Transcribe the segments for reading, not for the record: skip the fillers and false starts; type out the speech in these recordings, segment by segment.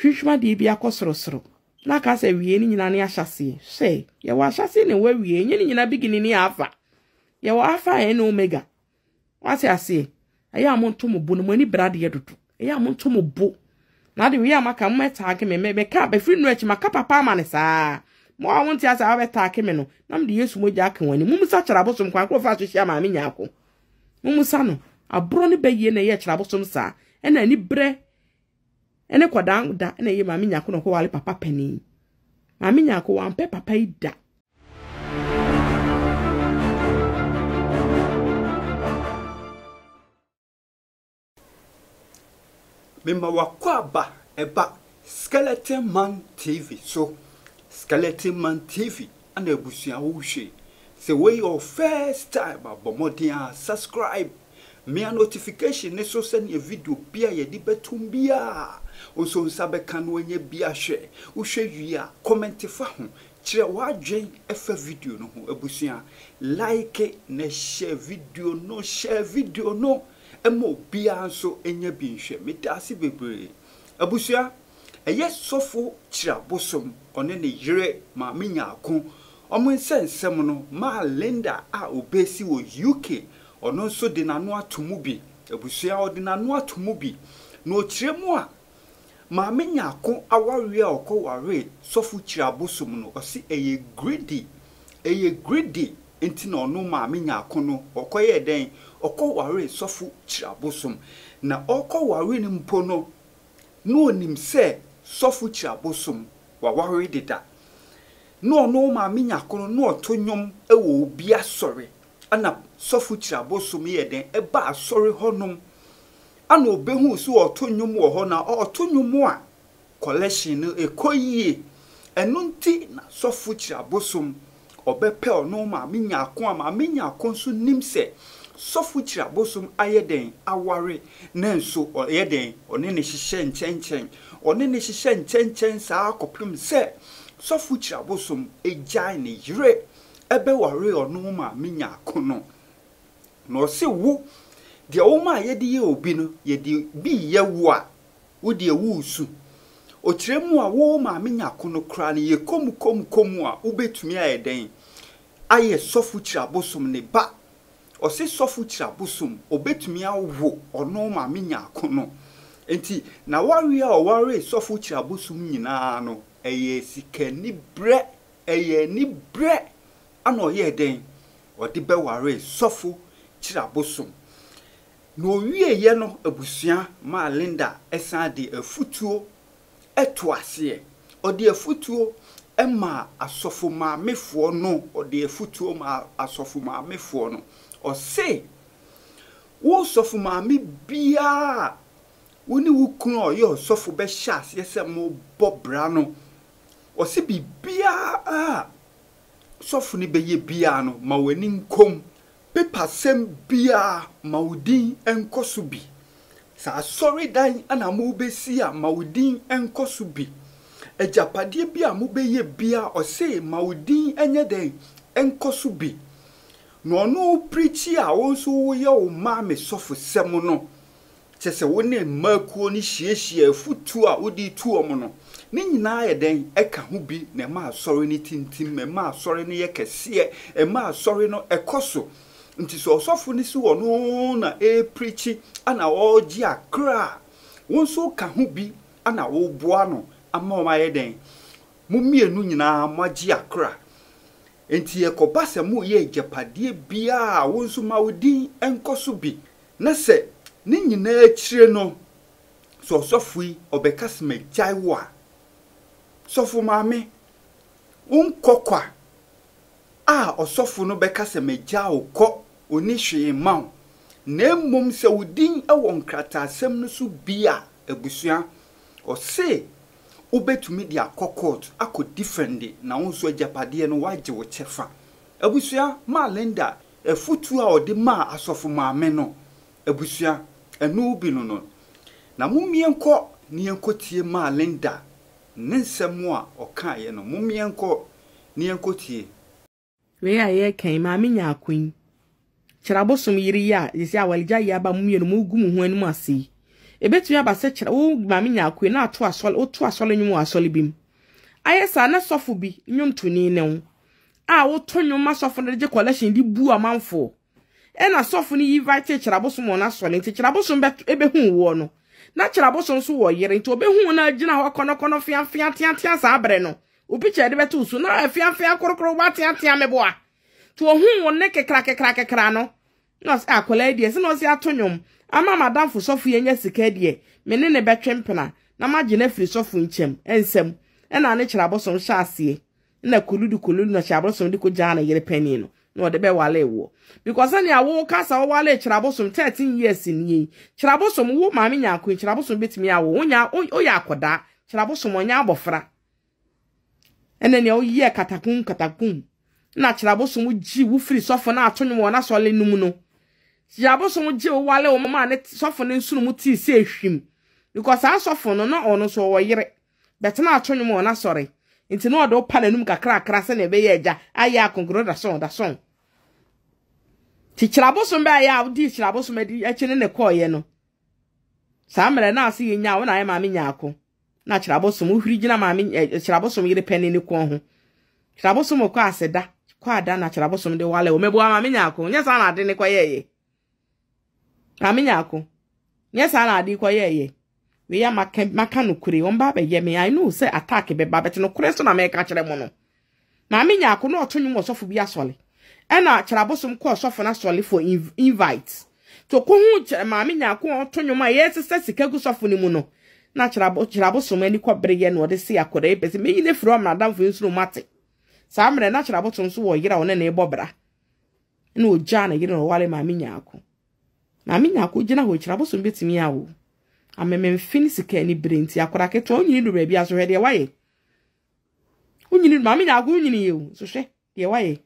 Hwimhwim adeɛ bi akɔ sorosoro. Na aka sɛ awie ne nyinaa ne ahyɛaseɛ. Hwɛ, yɛwɔ ahyɛaseɛ na ɛwɔ awie. Ɛnyɛ ne nyinaa beginning ne alpha. Yɛwɔ alpha and omega. Wate aseɛ? Ɛyɛ a monto mo bo no, mo ani bere adeɛ dodo. Ɛyɛ a monto mo bo. Na ade wei a maka, mo mɛtaage me. Meka, bɛfiri nnuro akyi, maka papa ama ne saa. Mo a wonte ase a wabɛtaage me no, na mede Yesu mogya aka wɔn anim. Mummusa kyerɛ abosom kwan koro fa so hyia maame nyaako. Mummusa no. Aborɔ ne bɛyie na ɛyɛ kyerɛ abosom saa. Ɛna ani berɛ ɛne kɔdaa da ɛna ɛyɛ maame nyaako na ɔkɔwale papa panin. Maame nyaako wampɛ papa yi da. Mema w'akwaaba ba Skeleton Man TV so. Skeleton Man TV ana abusua wohwɛ yi. Sɛ wei yɛ wo first time a, bɔ mmɔden ara subscribe. Mia notification no so sɛnea video bi a yɛde bɛtom biara wo nso nsa bɛka na woanya bi ahwɛ. Wohwɛ wie a, comment fa ho. Kyerɛ w'adwen fa video no ho. Abusua, like na share video no, share video no ma obiara nso nya bi nhwɛ. Medaase bebree. Abusua, ɛyɛ Sɔfo Kyirabosom, ɔne ne yere Maame Nyarko, wɔn nsɛnsɛm no maa Linda a ɔbesi wɔ UK, ɔno nso de n'ano ato mu bi. Abusua, ɔde n'ano ato mu bi. Na ɔkyerɛ mu a, Maame Nyarko awareɛ a ɔkɔwaree Sɔfo Kyirabosom no, ɔse ɛyɛ greedy, ɛyɛ greedy nti na ɔno Maame Nyarko no, ɔkɔyɛɛ dɛn? Ɔkɔwaree Sɔfo Kyirabosom. Na ɔrekɔware no mpo no, na ɔnim sɛ Sɔfo Kyirabosom waware deda. Na ɔno Maame Nyarko no, na ɔto nnwom wɔ obi asɔre. Ɛna Sɔfo Kyirabosom yɛɛ dɛn? Ɛbaa asɔre hɔnom. Ana obehuu sɛ ɔto nnwom wɔ hɔ na ɔto nnwom a collection no ɛkɔ yie. Ɛno nti na sɔfo kyiri abosom ɔbɛpɛ ɔno maame nyarko a maame nyarko nso nim sɛ sɔfo kyiri abosom ayɛ dɛn aware nanso ɔyɛ dɛn ɔne no hyehyɛ nkyɛnkyɛn ɔne no hyehyɛ nkyɛnkyɛn saa kɔpem sɛ sɔfo kyiri abosom gyae ne yere ɛbɛware ɔno maame nyarko no. Na ɔse wo, deɛ woma a yɛde yɛ obi no, yɛde bi yɛ wo a, wo deɛ woresu. Ɔkyerɛ mu a, wo maame nyako no koraa no, yɛkɔ mu kɔ mu kɔ mu a, wobɛtumi ayɛ dɛn ayɛ sɔfo kyirabosom ne ba? Ɔse sɔfo kyirabosom, ɔbɛtumi awo ɔno maame nyako no. Nti, n'awareɛ a ɔwaree sɔfo kyirabosom nyinaa no, ɛyɛ sikaniberɛ, ɛyɛ aniberɛ Ana ɔyɛɛ dɛn? Ɔde bɛwaree sɔfo Kyirabosom. Na ɔwieeɛ no abusua maa Linda san de afutuo too aseɛ. Ɔde afutuo maa asɔfomaamefoɔ no, ɔde afutuo maa asɔfomaamefoɔ no. Ɔse, Wo sɔfomaame biara a wo ne wo kunu a ɔyɛ ɔsɔfo bɛhyɛ aseɛ sɛ mobɔ bra no, ɔse biribiara a sɔfo no bɛyɛ biara no, ma w'ani nkɔ mu. Pepasɛm biara, ma wo din nkɔ so bi. Sɛ asɔredan na mobɛsi a, ma wo din nkɔ so bi. Agyapadeɛ bi a mobɛyɛ biara, ɔse ma wo din nyɛ dɛn? Nkɔ so bi. Na ɔno reprikyi a, wo nso woyɛ wo maame sɔfosɛm no, Kyerɛ sɛ, wo ne mmakuo no hyiahyia afotuo a wode retu wɔn no, ne nyinaa yɛ dɛn? Ɛka ho bi na ɛma asɔre no tintim, ɛma asɔre no yɛ kɛseɛ, ɛma asɔre no kɔ so. Nti sɛ ɔsɔfo no si ɔno na ɛreprikyi na ɔregye akra a, wo nso woka ho bi na woboa no ama wɔayɛ dɛn? Mo mmienu nyinaa moagye akra. Nti ɛkɔba sɛ moreyɛ agyapadeɛ biara a, wo nso ma wo din nkɔ so bi. Na sɛ ne nyinaa akyire no, sɛ ɔsɔfo yi ɔbɛka sɛ magyae wo a, sɔfo maame, wonkɔ kwa a ɔsɔfo no bɛka sɛ magyaa wo kɔ, ɔnni hwee mma wo. Na mmom sɛ wo din wɔ nkrataasɛm no so bi a, abusua, ɔse wobɛtumi de akɔ court akɔ defend na wo nso agyapadeɛ no woagye wo kyɛfa. Abusua, maa Linda Afotu a ɔde maa asɔfo maame no abusua, ɛno bi no no. Na mommeɛnkɔ na yɛnkɔtie maa Linda ne nsɛm a ɔkaeɛ no. Mommeɛnkɔ na yɛnkɔtie. Wei a yɛreka yi, Maame Nyarko yi, kyerɛ abosom yere yi a seesei awaregyae yi aba mo mmienu mogu mo ho anim ase yi. Ebetumi aba sɛ kyerɛ wo maame nyakoe na ato asɔre woto asɔre nnwom wɔ asɔre bi mu. Ayɛ saa na sɔfo bi nnwomtoni ne wo a woto nnwom ma sɔfo no de gye collection de bu amanfoɔ. Ɛna sɔfo no invite kyerɛabosom wɔ n'asɔre nti kyerɛabosom bɛhu woɔ no. Na kyerɛabosom nso wɔ yere nti ɔbɛhu wo na agyina hɔ kɔnɔkɔnɔ feafea teatea saa berɛ no. Obi kyɛ de bɛto so na feafea korokoro wateatea meboa. Nti ɔhu wo ne kekra kekra kekra no Na ɔse akwadaa yi deɛ sɛ na ɔse ato nnwom ama madamfo sɔfo yi anya sika deɛ me ne ne bɛtwe mpena na magye no afiri sɔfo nkyɛm nsam ɛna ne kyerɛ abosom hyɛ aseɛ na kuludu kuludu na kyerɛ abosom de kɔgyaa ne yere panin no na ɔde bɛwale woɔ because sɛnea wo kasa wɔwale kyerɛ abosom 13 years nie yi kyerɛ abosom wo maame nyaako yi kyerɛ abosom bɛtumi awo wonya woyɛ akwadaa kyerɛ abosom ɔnyɛ abɔfra Ɛna nea woyɛɛ katakum katakum na kyerɛabosom gye wo firi sɔfo no ato nwom wɔ n'asɔre no mu no. Kyerɛabosom gye wo wale wo maa ne sɔfo no nsono mu tii sɛ ehwim. Because saa sɔfo no na ɔno nso ɔwɔ yere. Bɛtena ato nwom wɔ n'asɔre. Nti na ɔde wo pa n'anum kakrakra sɛnea ɛbɛyɛ agya ayɛ akonkoro dason dason. Nti kyerɛabosom bɛyɛ a wodii kyerɛabosom akyi ne ne kɔɔeɛ no. Saa mmerɛ na ase yɛnya wo na ayɛ maame nyaako. Na Kyerɛabosom wohuri gyina maame ɛ Kyerɛabosom yere panin ne kɔn ho. Kyerɛabosom kɔ aseda kɔ ada na Kyerɛabosom de wale wo. Meboa maame nyaako. Nyɛ saa na ade ne kɔyɛɛyɛ. Maame nyaako. Nyɛ saa na ade kɔyɛɛyɛ. Wei a maka maka nokore. Wɔn ba abɛyɛ me. I know sɛ attack bɛba but nokore nso na mɛka kyerɛ mo no. Maame Nyarko na ɔto nnwom wɔ sɔfo bi asɔre. Ɛna Kyerɛabosom kɔɔ sɔfo no asɔre for invite. Nti ɔkɔhuu Kyerɛ Maame Nyarko a ɔto nnwom a yɛresesa sika gu sɔfo no mu no, na Kyerɛabo Kyerɛabosom ani kɔbereeɛ na ɔde see akwadaa yi pɛ sɛ mɛyi no afiri hɔ ama n'adamfo yi nso na ɔmu ate. Saa mmerɛ na Kyerɛabosom nso wɔ yere a ɔne no rebɔ bra. Ɛna ɔgyaa ne yere na ɔware Maame Nyarko. Maame Nyarko gyina hɔ yi, Kyerɛabosom bɛtumi awo. Amememfe ne sika anibere nti akwadaa ketewa ɔnyini du baabi a so hwɛ deɛ wayɛ. Wonyini maame nyaako wonyini yɛ o nso hwɛ deɛ wayɛ.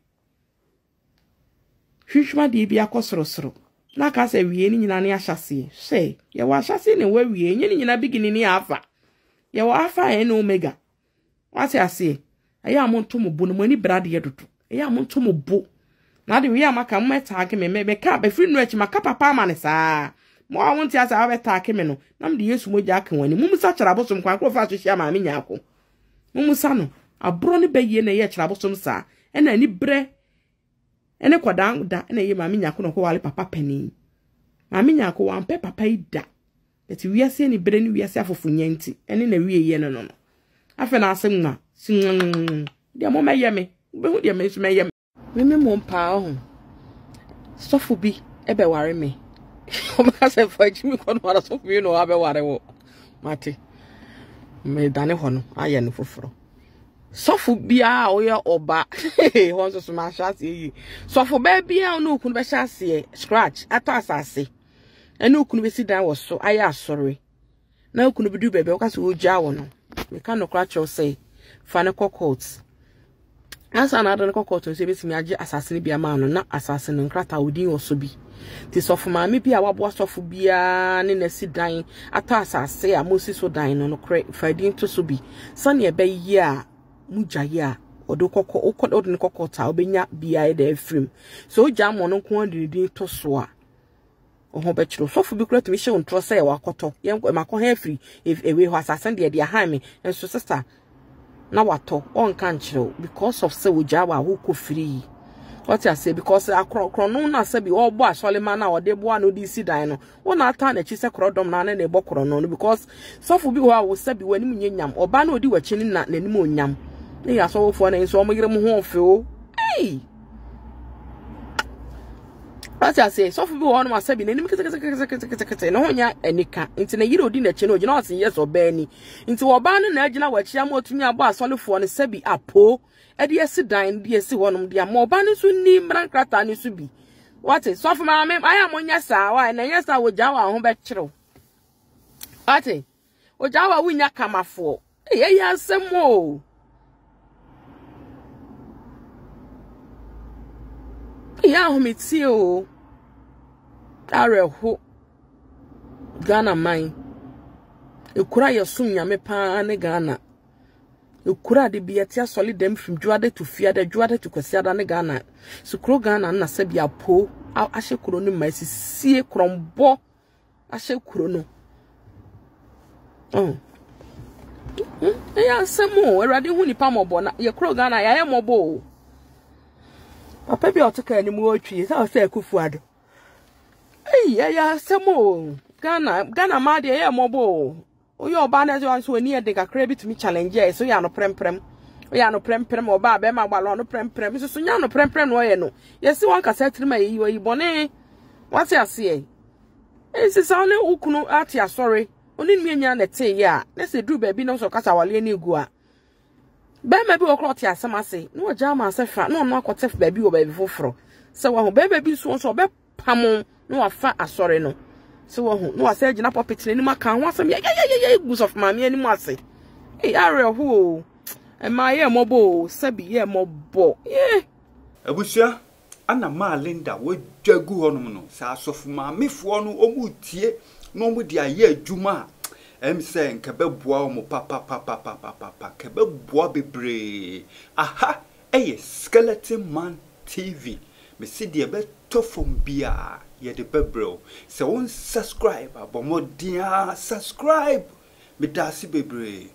Hwehwɛ adeɛ bi akɔ sorosoro na aka sɛ awie ne nyinaa ne ahyɛseɛ. Hwɛ yɛwɔ ahyɛseɛ na ɛwɔ awie ɛnyɛ ne nyinaa beginning ne alpha. Yɛwɔ alpha and omega. Wate aseɛ ɛyɛ a monto mo bo no mo ani bere adeɛ dodo. Ɛyɛ a monto mo bo. Na ade wei a maka mo mɛtaage me meka bɛfiri no akyi maka papa ama ne saa. Mo a wonte ase a wabɛtaake me no na mede Yesu mogya aka wɔn anim. Mummusa kyerɛ abosom kwan koro fa so hyia maame nyaako. Mummusa no. Aborɔ ne bɛyie na ɛyɛ kyerɛ abosom saa. Ɛna ani berɛ ɛne kɔdaa da ɛna ɛyɛ maame nyaako na ɔkɔwale papa panin. Maame nyaako wampɛ papa yi da. But wiase ani bere ne wiase afofo nya nti ɛne na wie yɛ no no no. Afei na ase nwa si nwa deɛ mo mɛyɛ me wobɛhu deɛ me nso mɛyɛ me. Me me mom paa ɔho sɔfo bi ɛbɛware me ɔbɛka sɛ fa akyi mi kɔ no ara sɔfo bi na ɔabɛware wo mate medane hɔ no ayɛ no foforɔ sɔfo biara a ɔyɛ ɔba hɔ nso so mahyɛ aseɛ yie sɔfo bɛɛ biara ɔne okunu bɛhyɛ aseɛ scratch atɔ asase ɛne okunu bɛsi dan wɔ so ayɛ asɔre na okunu bi du baabi a wɔka sɛ wɔgyaa wɔ no meka nokora kyerɛw sɛ fa no kɔ court ansa na ade no kɔ court nso ebɛtumi agye asase no bi ama no na asase no nkrataa odin wɔ so bi nti sɔfo maame bi a waboa sɔfo biara ne n'asi dan atɔ asase a mosi so dan no nokorɛ fa din to so bi sɛnea ɛbɛyɛ a mogyaeɛ a ɔde kɔkɔ wokɔ ɔde no kɔ court a wobɛnya biara de afirim sɛ ogya mmɔ no nko ara de ne din to so a Wo ho bɛkyerɛ wo. Sɔfo bi koraa tumi hyɛ wo ntorɔ sɛ wakɔtɔ. Yɛn makɔ ha afiri ewe hɔ asase no deɛ de ahan me. Nso sista na watɔ. Ɔnka nkyerɛ wo because of sɛ ogyaa wa wokɔ free. Wɔte aseɛ because akorɔkorɔ no na sɛ bi ɔbɔ asɔre ma na ɔde boa no de si dan no. Wo na ata n'akyi sɛ korɔdɔm na ne na ɛbɔ korɔ no because sɔfo bi wɔ hɔ a wo sɛ bi w'anim nyɛ nyam. Ɔbaa na odi w'akyi no na n'anim onyam. Ne yɛ asɔfofoɔ no nso wɔn yere mo ho ɔfɛ o. Hey! Wate ase sɔfo bi wɔ hɔnom asɛ bi n'anim ketekete ne ho nyɛ anika nti ne yere odi n'akyi no ogyina ɔse yɛ sɛ ɔbaa ni nti ɔbaa no na agyina w'akyi ama ɔtumi abɔ asɔlefoɔ no sɛbi apo ɛde asi dan de asi hɔnom de ama ɔbaa no nso ni mmara nkrataa no so bi wate sɔfo maame ayɛ a monyɛ saa wa na ɛnyɛ saa wɔgya wɔ ho bɛkyerɛw wate Ogya wa wonya kamafoɔ. Ei, ɛyɛ asɛm o. Ɛyɛ ahometie o. Awerɛho. Ghana man. Ekura yɛsom nyame paa ne Ghana. Ekura de bi yɛte asɔle dɛm firi dwoada to fiada, dwoada to kwasiada ne Ghana. So kuro Ghana na sɛbi apo ahyɛ kuro no ma asisie korɔmbɔ. ahyɛ kuro no. Oh. Ɛyɛ asɛm o. Awurade hu nipa mmɔbɔ na yɛ kuro Ghana yɛayɛ mmɔbɔ o. Papa bi a ɔte kaa anim ɔretwi sɛ ɔsɛ Akufo Addo. Ei, ɛyɛ asɛm o. Ghana, Ghana maa deɛ ɛyɛ mmɔbɔ o. Woyɛ ɔbaa na ɛsɛ nso ani ɛden kakra bi tumi challenge ɛ so yɛ ano prɛmprɛm. Woyɛ ano prɛmprɛm ɔbaa bɛrima bɔ ano prɛmprɛm nso so nyɛ ano prɛmprɛm na ɔyɛ no. Yɛsi wɔn kasa tirim a yɛyi ɔyi bɔne. Wate aseɛ. Nti sɛ ɔne wo kunu ate asɔre, ɔne nua nyinaa na ɛte yɛ a, na sɛ duru baabi na ɔsɛ ɔkasa awaleɛ no egu a, bɛrima bi wɔ korɔ ɔte asɛm ase na ɔgya ama asɛ fa na ɔno akɔte baabi wɔ baabi foforɔ. Sɛ wahu bɛrima bi nso nso ɔbɛpamo na wafa asɔre no. Sɛ wahu na wasɛ agyina pɔpit n'anim aka ho asɛm yɛyɛyɛyɛ gu sɔfo maame anim ase. Ei awerɛho o. Mmaa yɛ mmɔbɔ o, sɛbi yɛ mmɔbɔ. Yeah. Abusua, Ana maa Linda wadwa gu hɔnom no, sɛ asɔfo maamefoɔ no wɔretie na wɔde ayɛ adwuma a, ɛm sɛ nka ɛbɛboa wɔn papapapapapa, nka ɛbɛboa bebree. Aha yɛ Skeleton Man TV, mese deɛ ɛbɛtɔ fam biara yɛde bɛbrɛ wo. Sɛ wo nsubscribe a, bɔ mmɔden ara subscribe. Medaase bebree.